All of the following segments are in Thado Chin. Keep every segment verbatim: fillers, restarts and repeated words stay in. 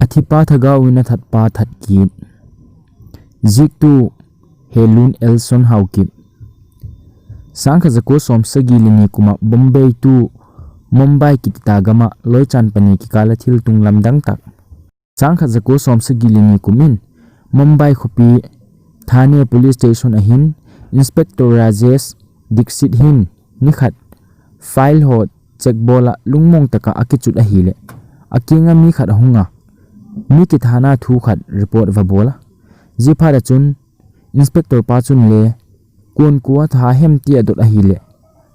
Athipa Thagao in athatpa that kit. Jiktu Helun Elson Haokip. Sangkhat jako som sagi le ni kuma Bombay tu Mumbai kiti ta gama loichan pani kikala thiltung lamdang tak. Sangkhat jako som sagi le ni kumin Mumbai khopi Thane Police Station ahin Inspector Rajesh Dixit hin nikhat file ho check bola lungmong taka akichut ahile, akinga mi khat ahunga, mi kithana thu khat report va bola. Jiphat a chun Inspector pa chun le, kun kua tha hem ti adot ahile,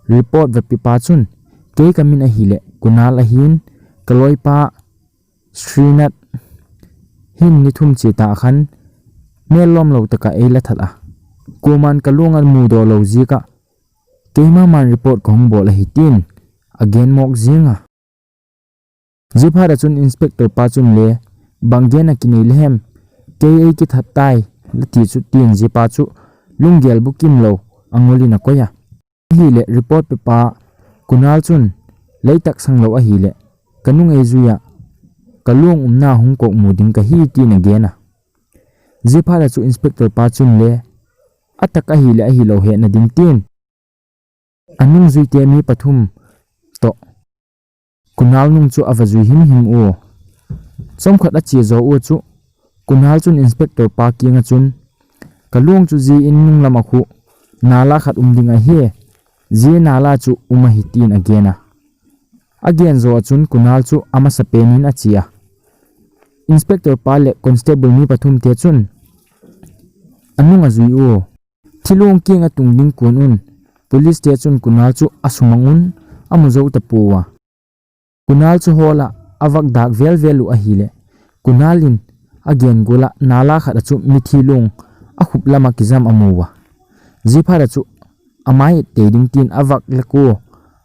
report va pipa chun, kei kamin ahile Kunal ahin, kaloipa Srinath hin ni thum che ta khan, mel lom lo taka eila that a. Kuman kalung amu do lo jika, keima man report kahung bol ahi tin, agen mok jinga. Jiphat a chun Inspector pa chun le, bang gen a kinei le hem, kei ei kithat tai, la ti chu tin jipa chu, lunggel bukim lo, angolin akoia. Ahile report pipa, Kunal chun, leitak sang lo ahile, kanung ei juia, kalung umna hung kok mu ding kahi tin agena. Jiphat a chu Inspector pa chun le, atak ahile ahilo hena ding tin. Anung juite mi pathum to. Kunal nung chu ava jui him him u. Chomkhat ache jo u chu. Kunal chun Inspector pa kinga chun. Kalung chu ji in nung lama khu. Nala khat um ding ahi. Ji nala chu um ahi tin agena. Agen jo a chun Kunal chu amasa penin ache a. Inspector pa le Constable mi pathum te chun. Anung ajui u. Thilung kinga tung ding kun un, police te chun Kunal chu asumang un, amu jo tapua. Kunal chu hola avak dak vel vel u ahile, Kunal in agen gula nala khat a chu mithi lung akhup lama kijam amu a. Jiphat a chu amai te ding tin avak le ko,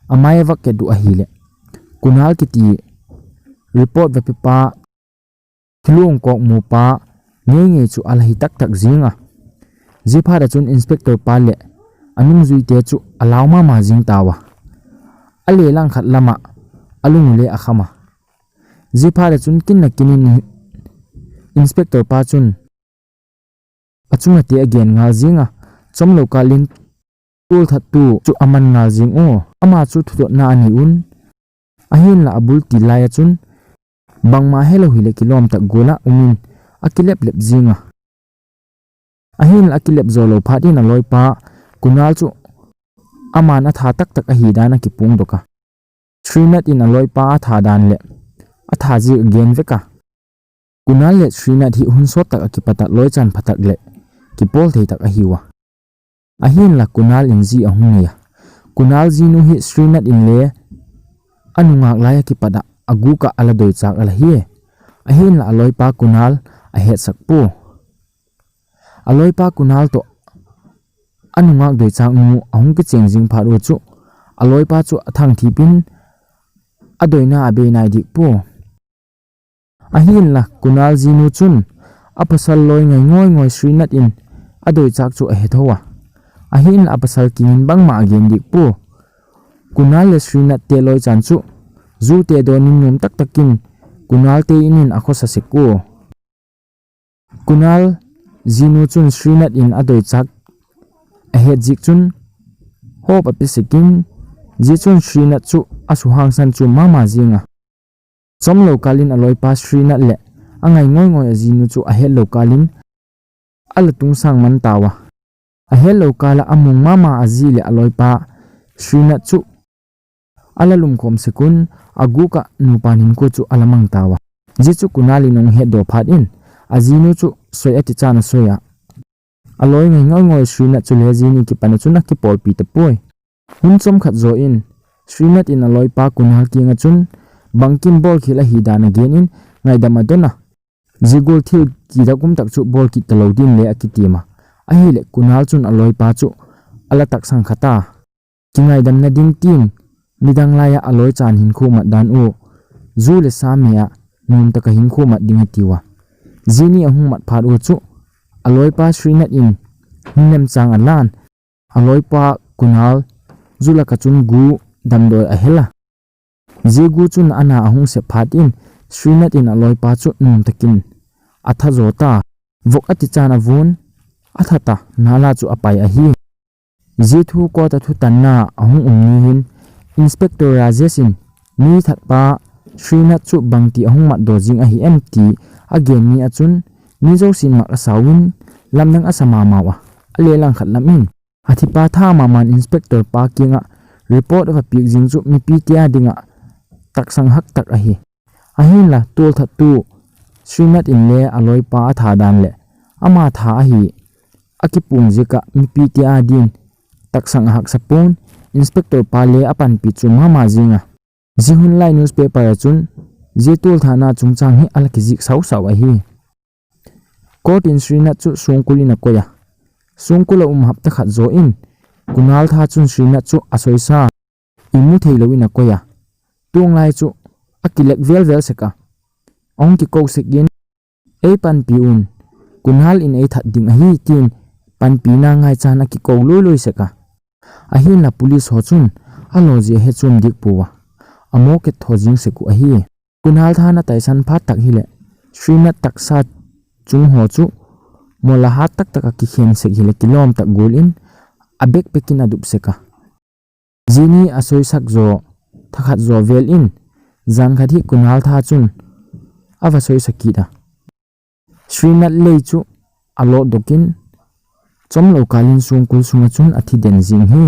amai avak ke du ahile. Kunal kiti report va pipa Thilung kok mupa, ngei ngei chu ala hi tak tak jinga. Jiphat a chun Inspector pa le anung juite chu alau mama jing tawa. Ale lang khat lama, alung le akhama. Jiphat a chun kin na kinin Inspector pa chun achunga te agen ngal jinga, chomlo kalin tul that tu chu aman ngal jing u. Ama chu thudotna ani un. Ahinla abul ti lai a chun, bangma helo hile kilom tak gula umin, akilep lep jinga. Ahinla akilep jo lo phat in aloipa, Kunal chu aman atha tak tak ahi dan akipung doka. Srinath in aloipa atha dan le, atha ji agen veka. Kunal le Srinath hi hun sot tak a kipata loichan phatak le kipol thei tak ahiuva. Ahinla Kunal in ji ahung neiya. Kunal jinu hi Srinath in le anungak lai a kipata aguka ala doichak ala hi. Ahinla aloipa Kunal ahetsak pu. Aloipa Kunal to anungak doichak nu ahung kicheng jing phat u chu. Aloipa chu athang thipin adoina abei nai dik pu. Ahinla Kunal jinu chun apasal loi ngai ngoi ngoi Srinath in adoichak chu ahethoa. Ahinla apasal kinin bangma agen dik pu. Kunal le Srinath te loichan chu ju te donin nom tak takin Kunal te inin akhosa sek u. Kunal jinu chun Srinath in adoichak ahet jik chun hop api sekin ji chun Srinath chu asuhangsan chu mama jinga. Chomlo kalin aloipa Srinath le angai ngoi ngoi ajinu chu ahetlo kalin ala tung sang man tawa. Ahetlo kala amung mama aji le aloipa Srinath chu ala lumkhom sekun aguka nupa nin ko chu ala mang tawa. Ji chu Kunal in ong hetdo phat in ajinu chu soi ati chan asoi a. Aloi ngai ngoi ngoi Srinath chu le jini kipana chun akipolpi tapoi. Hun chomkhat jo in Srinath in aloipa Kunal kinga chun bangkim bol khel ahi dan agen in ngaidam adona. Jigul thil kidakum tak chu bol kit talo din le akitima. Ahile Kunal chun aloipa chu ala taksang khata. Kingaidamna ding tin, midang laiya aloichan hinkho mat dan u, ju le sa mea, nom taka hinkho mat ding atiuva. Jini ahung mat phat u chu, aloipa Srinath in, hinem chang alan, aloipa Kunal, ju laka chun gu damdoi ahela. Ji gu chun ana ahung sep phat in, Srinath in aloipa chu nom takin atha jo ta. Vok ati chan avon, atha ta, nala chu apai ahi. Zia thu court a thutanna ahung um ni hin, Inspector Rajesh in mi thatpa Srinath chu bangti ahung matdoh jing ahi em ti agen ni achun, mi jousen mak asau in, lamdang asa mama uva, alelang khat lam in, athipa tha maman Inspector pa kiang a report ava piak jing chu mipi te a ding a taksang hak tak ahi. Ahinla, tolthat tu Srinath in le aloipa atha dan le ama tha ahi akipung jeh a mipi te a din taksang ahaksa pon, Inspector pa le apanpi chu mama jing a. Zia hun lai newspaper achun zia tolthatna chungchang hi ala kizik sau sau ahi. Court in Srinath chu songkul in akoi a. Songkul a um hapta khat jo in, Kunal Tha chun Srinath chu asoisa imu thei lou in akoi a. Tunglai chu akilek vel vel sek a. Ahung kikou sek in, "Ei panpi un, Kunal in ei that ding ahi," tin panpina ngai chan akikou lui lui sek a. Ahinla police ho chun alo jeh ahe chom dik pouva, amo ket tho jing sek u ahi. Kunal Tha na taisan phat tak hile, Srinath taksa chung ho chu mola hat tak tak a kikhen sek hile kilom tak gul in, abek bek in adup sek a. Zia ni asoisak jo, thakhat jo vel in, jan khat hi Kunal Tha chun ava soisa kit a. Srinath lei chu alo dok in, chomlou kal in songkul sunga chun athi den jing hi.